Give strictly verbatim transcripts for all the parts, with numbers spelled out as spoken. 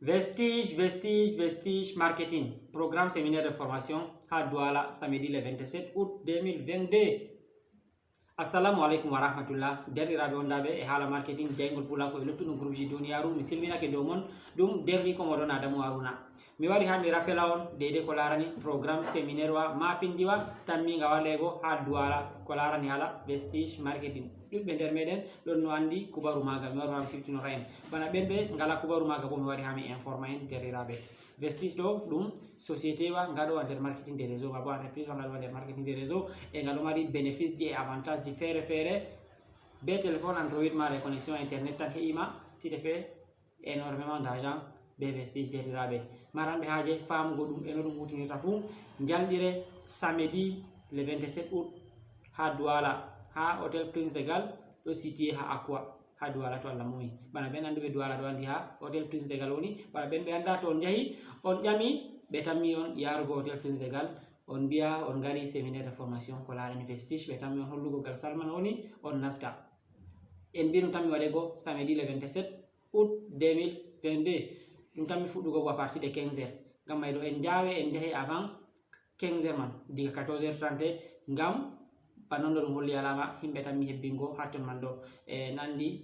Vestige, Vestige, Vestige Marketing, programme séminaire de formation ha Douala, samedi le vingt-sept août deux mille vingt-deux. Assalamu aleykum wa rahmatullah, derɗiraaɓe wondaaɓe e haala marketing jeyngol pulaaku e luttuɗum groupe ji duniyaaru, mi silminake dow mon, ɗum derɗi ko moɗon Adamu Haruna. Mi wari ha mi rappela on deydey ko laarani programme séminaire wa maapindiwa tamminga waɗeego ha Douala ko laarani haala Vestige Marketing. Ɗuɗɓe nder meɗen ɗon no andi kubaru maaga, mi wari ha mi siftinora en. Bana ɓen ɓe ngala kubaru maaga bo mi wari ha mi informa en derɗiraaɓe. Vestige ɗo ɗum société wa ngaɗowa nder marketing des réseaux, ma bo entreprise wa ngaɗowa nder marketing des réseaux, e nga ɗo mari bénéfice ji e avantage ji feere feere. Be téléphone Android ma e connexion internet tan heɓima, ti te fais énormément d'argent be Vestige derɗiraaɓe. Maranɓe haaje faamugo ɗum e no ɗum hutinirta fuu, njalɗire samedi le vingt-sept août ha Douala, ha hôtel Prince de Galles, ɗo situé ha Aqua, ha Douala to Allah muyi. Bana ɓen anduɓe Douala ɗo andi ha hôtel Prince de Galles woni, bana ɓen ɓe anda to on njahi, on ƴami, ɓe tammi on yaarugo hôtel Prince de Galles, on mbiya on ngari séminaire de formation ko laarani Vestige, ɓe tammi on hollugo gal Salman woni, on nasta. En mbi ɗum tammi waɗeego samedi le vingt-sept août deux mille vingt-deux. Ɗum tammi fuɗɗugo bo à partir de quinze heures. Ngam may ɗo en njaawe en njahe avant quinze heures man, diga quatorze heures trente, ngam ba non ɗo ɗum holli alaama himɓe tammi hebbingo ha ton man ɗo. E nandi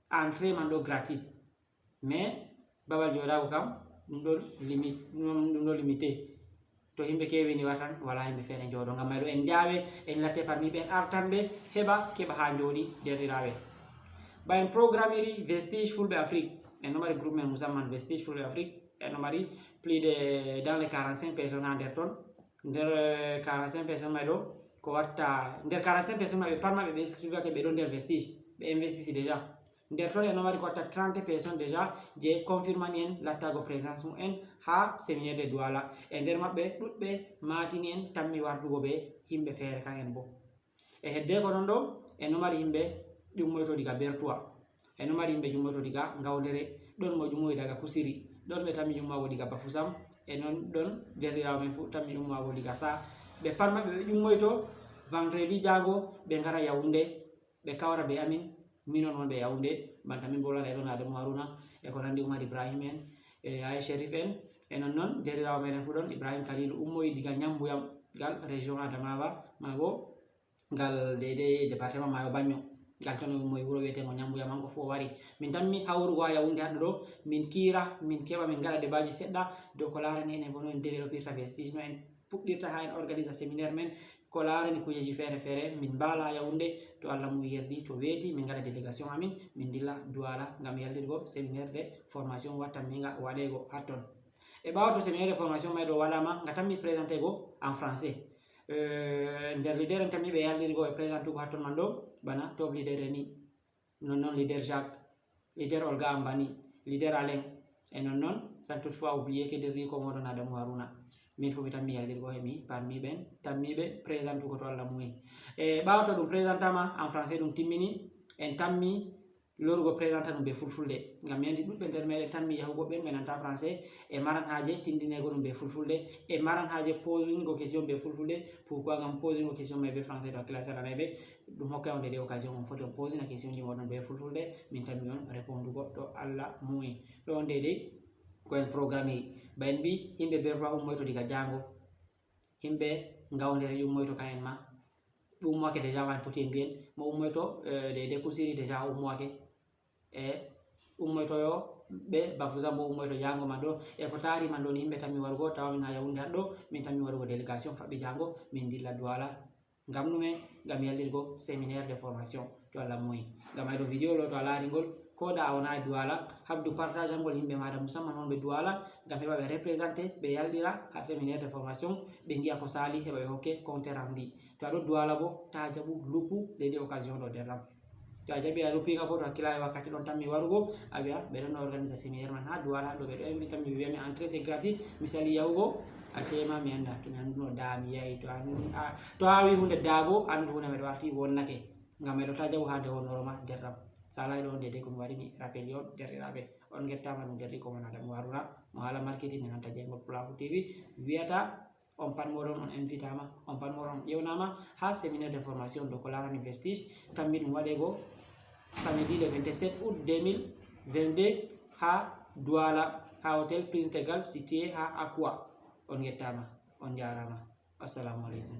entrée man ɗo gratuit. Mais babal jooɗaago kam ɗum ɗon limit, ɗum ɗon limité. To himɓe kewi ni wartan, wala himɓe feere jooɗo. Ngam may ɗo en njaawe, en latte parmi ɓen artanɓe heɓa keɓa ha njooɗi derɗiraaɓe. Ba en programmiri Vestige Fulɓe Afrique. En ɗo mari groupe men musamman Vestige Fulɓe Afrique. En ɗo mari plus de dans les quarante-cinq personnes ha nder ton. Nder, eh, quarante-cinq personnes may ɗo, ko watta, nder quarante-cinq personnes may ɓe pat maɓɓe ɓe inscrivake ɓe ɗo nder Vestige. Ɓe investisi déjà. Nder ton en ɗo mari ko watta trente personnes déjà je confirmani en lattago présence mum en ha séminaire de Douala. E nder maɓɓe ɗuɗɓe maatini en tammi wardugo be himɓe feere kan en bo. E hedde ko non ɗo, en ɗo mari himɓe ƴummoyto diga Bertoua. En ɗo mari himɓe ƴummoyto diga Ngawlere, ɗon mo ƴummoyi daga Kusiri, ɗon ɓe tammi ƴummago diga Bafoussam, e non ɗon derɗiraawo men fu tammi ƴummago diga Sa. Ɓe pat maɓɓe ɓe ƴummoyto vendredi jaango, ɓe ngara Yaoundé, ɓe kawra be amin, minon wonɓe Yaoundé, banta min bo wala e ɗon Adamu Haruna, e ko nandi Oumar Ibrahim en, e Aye Sherif en, e non non derɗiraawo meɗen fu ɗon Ibrahim Khalilou ummoyi diga Niambouyam, gal région Adamawa, ma bo ngal deydey département Mayo Bagno. Ngal ton ummoyi wuro wi'etengo Niambouyam, hanko fu o wari. Min tammi hawrugo ha Yaoundé haɗɗo ɗo, min kiira, min keɓa, min ngaɗa débatji seɗɗa dow ko laarani enen bo no en développirta Vestige, no en puɗɗirta ha en organisa séminaire men, ko laarani kujeji feere feere, min mbaala Yaoundé, to Allah mum yerdi, to weeti, min ngaɗa délégation amin, min dilla Douala ngam yaltirgo séminaire de formation wa tamminga waɗeego ha ton. E ɓaawo to séminaire de formation may ɗo waɗaama, nga tammi présenté go en français. Euh, nder leader en tammi ɓe yaltiri go e présentugo ha ton man ɗo, bana top leader Rémi, non non leader Jacques, leader Olga Ambani, leader Alain, e non non, sans toutefois oublier que derɗi ko moɗon Adamu Haruna. Min fu mi tammi yaltirgo e mi parmi ɓen tammiɓe présentugo to Allah muyi. E ɓaawo to ɗum présentama en français, ɗum timmini, en tammi lorugo présenta ɗum be fulfulde. Ngam mi andi ɗuɗɓe nder meɗen tammi yahugo, ɓen ɓe nanta français, e maran haaje tindinego ɗum be fulfulde, e maran haaje posingo question be fulfulde. Pourquoi? Ngam posingo question may be français ɗo hakkilay saɗanay ɓe. Ɗum hokkay on deydey occasion on foti on posina question ji moɗon be fulfulde, min tammi on répondugo to Allah muyi. Ɗo on deydey ko en programmiri. Ba en mbi, himɓe Bertoua ummoyto diga jaango, himɓe Ngawlere ummoyto kan en ma, ɓe ummoyake déjà, en poti en mbiyen mo ummoyto, eh, deydey Kusiri déjà o ummoyake, e ummoyto yo ɓe Bafoussam bo ummoyto jaango man ɗo, e ko taari man ɗo ni himɓe tammi warugo, tawa min ha Yaoundé haɗɗo, min tammi warugo délégation faɓɓi jaango, min dilla Douala. Ngam ɗume? Ngam yaltirgo séminaire de formation to Allah muyi. Ngam ay ɗo vidéo ɗo to a laari ngol, ko da a wona e Douala, habdu partage ngol himɓe maɗa, musamman wonɓe Douala, ngam heɓa ɓe représenté, ɓe yaltira ha séminaire de formation, ɓe ngi'a ko sali, heɓa ɓe hokke compte rendu. To a ɗo Douala bo, ta jaɓu lupu deydey occasion ɗo nder ɗam. To a jaɓi a luppiika bo, to hakkilay wakkati ɗon tammi warugo, a wi'a ɓe ɗon organisa séminaire man ha Douala ɗo, ɓe ɗo invita mi, ɓe wi'a mi entrée c'est gratuit, mi sali yahugo, a sey ma mi anda, to mi anduno da mi yahi, to an-, a, to a wi hunde da bo, andu hunde meɗo arti wonnake, ngam meɗo ta jaɓu ha nde wonnoro ma nder ɗam. Salay ɗo on deydey ko mi wari mi rappeli on derɗiraaɓe. On ngettama, ɗum derɗi ko mon Adamu Haruna, mo haala marketing e nanta jeyngol Pulaaku T V, wi'ata on pat moɗon on invitama, on pat moɗon on ƴewnama ha séminaire de formation dow ko larani Vestige, tammi ɗum waɗego samedi le vingt-sept août deux mille vingt-deux ha Douala, ha hôtel Prince de Galles, situé ha Akwa. On ngettaama, on njaaraama. Assalamu aleykum.